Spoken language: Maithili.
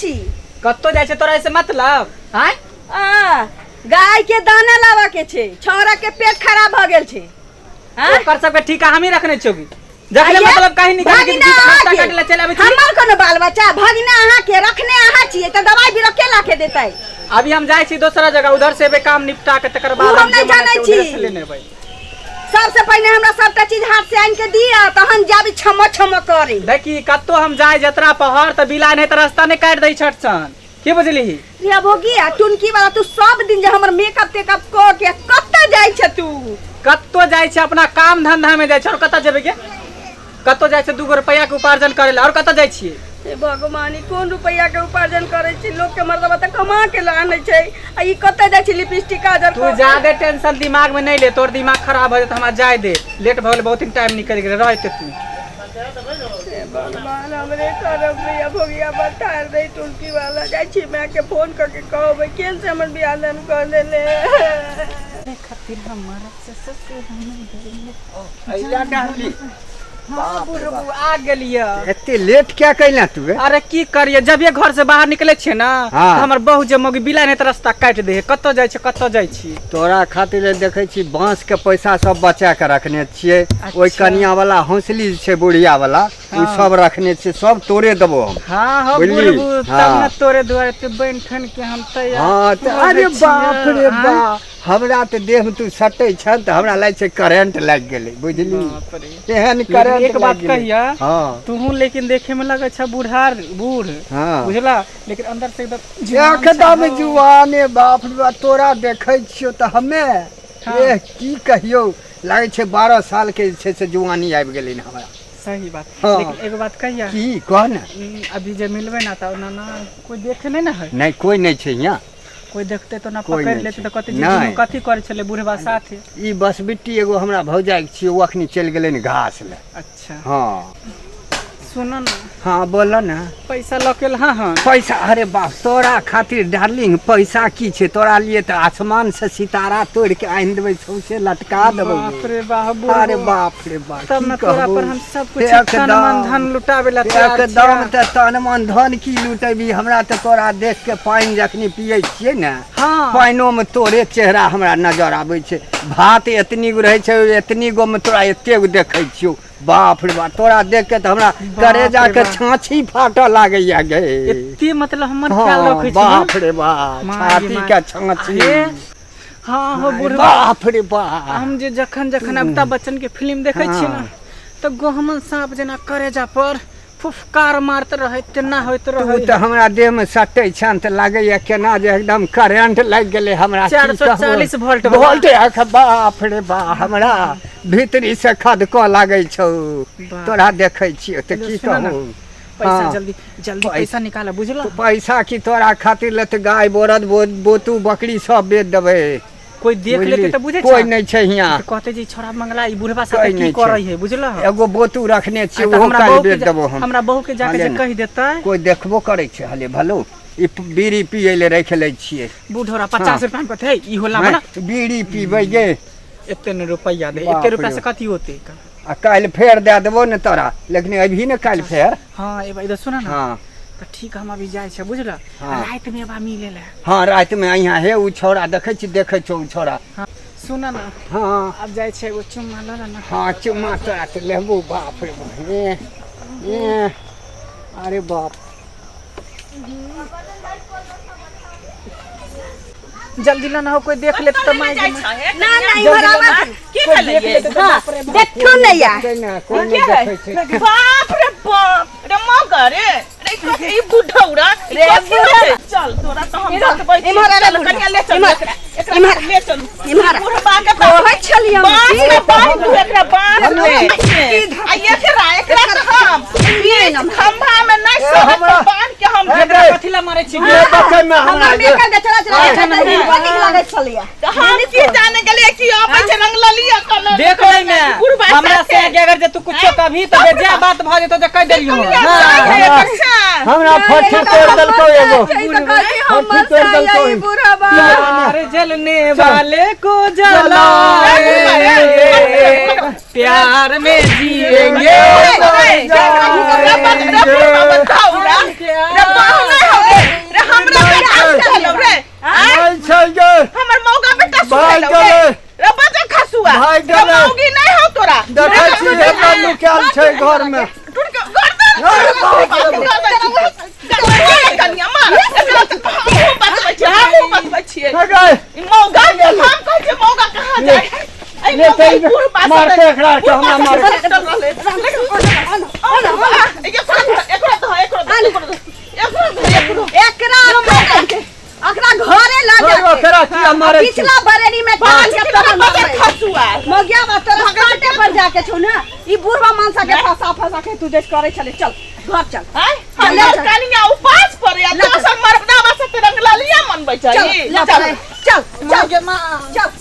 छी? कतौ जाइ छै तोरा ऐसे मतलब आय? आ गाय के दाना लाबऽ के छै, छौड़ा के पेट खराब भऽ गेल छै। आँय? ओकर सबके ठीका हमही रखने छियौ की? जखने आइये? मतलब कहीं निकल के भगिना रास्ता अहाँके। काटे ला चलि आबै छी। हमर कोनो बाल बच्चा भगिना अहाँके रखने अहाँ छियै तऽ दवाइ बीरो के ला के देतै? अभी हम जाइ छी दोसरा जगह, उधर से एबै काम निपटा के तकर बाद उ हम जे नहि मन जानै हेतै उधरे छी। से लेने एबै। सबसे पहिने हमरा सबटा चीज हाथ से आनि के दिअ तहन जाबी छम छम करे। देखी कतौ हम जाय जतरा पहर तऽ बिला नहि तऽ रास्ता नहि काटि दै छठ सन, की बुझलिही? रे भोगी आ टुनकी वाला, तू सब दिन जे हमर मेकअप तेकअप कऽ के कतऽ जाइ छ तू? कतौ जाइ छै अपना काम धंधा में जाइ छै, और कतऽ जेबै गे? कतौ जाइ छै 2 गो रुपैआ के उपार्जन करे ला, और कतऽ जाइ छियै? हे भगवान, ई कोन रुपैआ के उपार्जन करै छी? लोक के मर्दबा तऽ कमा के लानै छै आ ई कतऽ जाइ छै लिपस्टिक काजर तू कऽ के? ज्यादे टेंशन दिमाग में नहीं ले, तोर दिमाग खराब हो जेतौ। हमरा जाय दे, लेट भऽ गेलै, बहुत टाइम निकलि गेलै, रहते तू। हे भगवान, हमरे करब भैया भोगिया बता दे टुनकी वाला। जाइ छी माय के फोन कऽ के कहबै केन से हमर बियाह दान कऽ देले। अइला डार्लिंग। हाँ बुढ़बू, आ गेलियै। एते लेट क्या कैला तू गे? अरे की करिए, जब ये घर से बाहर निकले छियै ना हाँ। तऽ हमर बहु जे मौगी बिला नहि तऽ रास्ता काटि दे है, कतऽ जाइ छै कतऽ जाइ छी। तोरा खातिर ले देखै छी बांस के पैसा सब बचा के रखने छियै। ओहि अच्छा। कनिया वाला हौसली जे छै बुढ़िया वाला, ओ हाँ। सब रखने छियै, सब तोरे देबो हम। हाँ हो बुझली? बुढ़बू, तब हाँ। ने तोरे दुआरे ते बनि ठन के हम तैयार हाँ तऽ भऽ अरे जाइ छियै। बाप रे आँय? बाप, हमरा तऽ देह में तू सटै छ तऽ हमरा लागै छै करेंट लागि गेलै, बुझली? बाप रे। एहन लेकिन करेंट एक बात लागि गेलै। कहिया, हाँ। तूहू लेकिन देखे में लगै छ बूढ़ार बूढ़, हाँ। बुझला, लेकिन अंदर से एकदम जुआन एकदम छहो। जुआने। बाप रे बाप, तोरा देखै छियौ तऽ हमे हाँ। एह की कहियौ, लागै छै 12 साल के जे छै से जुआनी आबि गेलै ने हमरा। सही बात। हाँ। लेकिन एगो बात कहिया? की कह ने। अभी जे मिलबै ना तऽ ओना ना कोई देखे नहीं ना है। नहीं, कोई नहीं छै यहाँ। कोई देखते तो ना कोई पकड़ नहि लेते छै। तऽ कहते जे नहि। दुनू कथी करै छलै बुढ़बा साथे। ई बसबिट्टी एगो हमरा भौजाइ के छियै, ओ अखनी चलि गेलै ने घास लए। अच्छा। हाँ। सुनो ना। हाँ बोल ना। पैसा लऽ के हाँ हाँ। पैसा? अरे बाप, तोरा खातिर डार्लिंग पैसा की छै, तोरा लिए तऽ आसमान से सितारा तोड़ के आनि देबै, सौंसे लटका देबै। बाप रे बाप। अरे बाप रे बाप, तब की न तोरा कहबौ? पर हम सब कुछ तन मन धन लुटाबे ला तैयार एकदम। छियै। तऽ तन मन धन की लुटेबी? हमरा तऽ तोरा देख के पानि जखनी पियै छियै ने, हाँ। पानिओ में तोरे चेहरा हमरा नजर आबै छै। भात एतनी गो रहै छै, एतनी गो में तोरा एते गो देखै छियौ। बाप रे बाप, तोरा देख के तऽ हमरा करेजा रे के बाप। छाछी फाटऽ लागैया गे। एते मतलब हमर ख्याल हाँ, रखै छी? बाप रे बाप, माय छाती माय। के छाछी। अरे, हाँ हो बुढ़बा। बाप रे बाप। हम जे जखन जखन अमिताभ बच्चन के फिल्म देखै छियै ने हाँ। तऽ गहमन साँप जेना करेजा पर फुफकार मारते रहै, तेना होइत तू रहै। तऽ हमरा देह में सटै छन तऽ लागैया केना जे एकदम करेंट लागि गेलै हमरा। की 440 कहबौ? वोल्ट वाला। वोल्ट एक, बाप रे बाप, हमरा भीतरी से खदकऽ लागै छौ। बाप। तोरा देखै छियौ तऽ की सुन ने, कहू। पैसा हाँ। जल्दी जल्दी पैसा निकाल, बुझल? पैसा की, तोरा खातिर ले तऽ गाय बरद बोतू बकरी सब बेच देबै। कोई देख बुझली? लेते तऽ बुझै कोई छ? नहि छै हियाँ। तऽ कहते जे ई छोड़ा मंगला ई बुढ़बा कोई साथे की नहि छै। करै है, बुझल? एगो बोतू रखने छियै, आ तऽ ओहो हमरा काल्हि बहू के बेच देबो हम। हमरा बहू के जाके हले जे ने। कहि देतै। कोई देखबो करै छै? हले भलो, ई बीड़ी पियै ले राखि लै छियै। बूढ़ोरा 50 रुपया में कहते है ई होला हैं? ना। बीड़ी पीबै गे? एते ने रुपया दे, बाप एते रुपया रे। से कथी होते? आ काल्हि फेर दए देबो ने तोरा, लेकिन अभी ने काल्हि फेर। हाँ, ए इधर सुना ना। हाँ। तऽ ठीक, हम अभी जाइ छै, बुझल? हाँ। राति में एबा मिले ला। हाँ, रातिमे अइहा। हे, ओ छौड़ा देखै छी, देखै छौ ओ छौड़ा? सुन ना। हाँ। अब जाइ छै, एगो चुम्मा लऽ ले ना। हाँ, चुम्मा तोरा तऽ लेबो। बाप रे बाप, ए ए अरे बाप। जल्दी ला ना हो, कोई देख लेते तऽ माय जाइ गे। छ हे? ना ना, जल्दी इम्हर ला आवा। ना। की कोई भेलै देख ये? लेते तऽ बाप रे बाप। देखो ने यार। देखै ने, कोई नहि देखै छै। बाप रे बाप रे, मगर रे रे, ई बुढ़ौरा ई रे कथी बुढ़ा। होइ छै? चल, तोरा तऽ हम इम्हर- बतबै छी। इम्हर आ रे चल बुढ़ा। कनिया, ले चलू। इम्हर- एकरा एकरा इम्हर। ले चलू। इम्हर। बुढ़बा के कहै छलियै हम बाँस की? में बाँध दू एकरा, बाँस हेलो। में आ एकरा एकरा तऽ हम ई न। खंभा में नहि ए, सोहत हमरा- तऽ बाँध के हम ए, एकरा गे, कथी ला मारै छी? ये बच्चा में हमरा हमर मेकअप के चला चला अच्छा, तऽ हिनको नीक लगै छलैया। तऽ हम की जाने गेलियै कि अबै छै रंग ललिया कलर। देख ले में बुढ़बा हमरा से साथे। आगे अगर जे तू कुछो कभी तऽ बेजा बात भऽ जेतौ, जे कहि देलियौ। कनिया हाँ। साथ है एकर साथ। हमरा फट्ठी तोड़ देलकौ एगो। हमर फट्ठी तोड़ देलकौ। ई बुढ़बा। प्यार जलने वाले को जलाएंगे, प्यार में जिएंगे, मर जाएंगे। घर में। टूट के गर्दन। अरे बाप रे बाप। कनिया मार एकरा तऽ हमहूँ बतबै छियै, हमहूँ बतबै छियै। हे गै, ई मौगा हम कहै छियै मौगा कहाँ जाइ? एहि ले मौगा ई तऽ बूढ़ बासठ- मारते एकरा के, हमरा बूढ़ मारते। बासठ चल रहलै। एकरा एकरा दह, एकरा दह, एकरा दह, एकरा दह, एकरो। एकरा एकरा घरे ल अरे जाके ओकरा किया मारै छी? पिछला बरेली में काट के तोरा बगर मारबै। खसुआ। मगिया बा तोरा काटे पर जाके छौ ना ई बुढ़वा मनसा के फंसा फंसा के तू देश करे छले। चल घर चल। आँय? चल, ले हमर चल। कनिया उपास पर या ले चल। दोसर मर्दावा से रंगललिया मनबै चल छै। ले चल चल चल चल।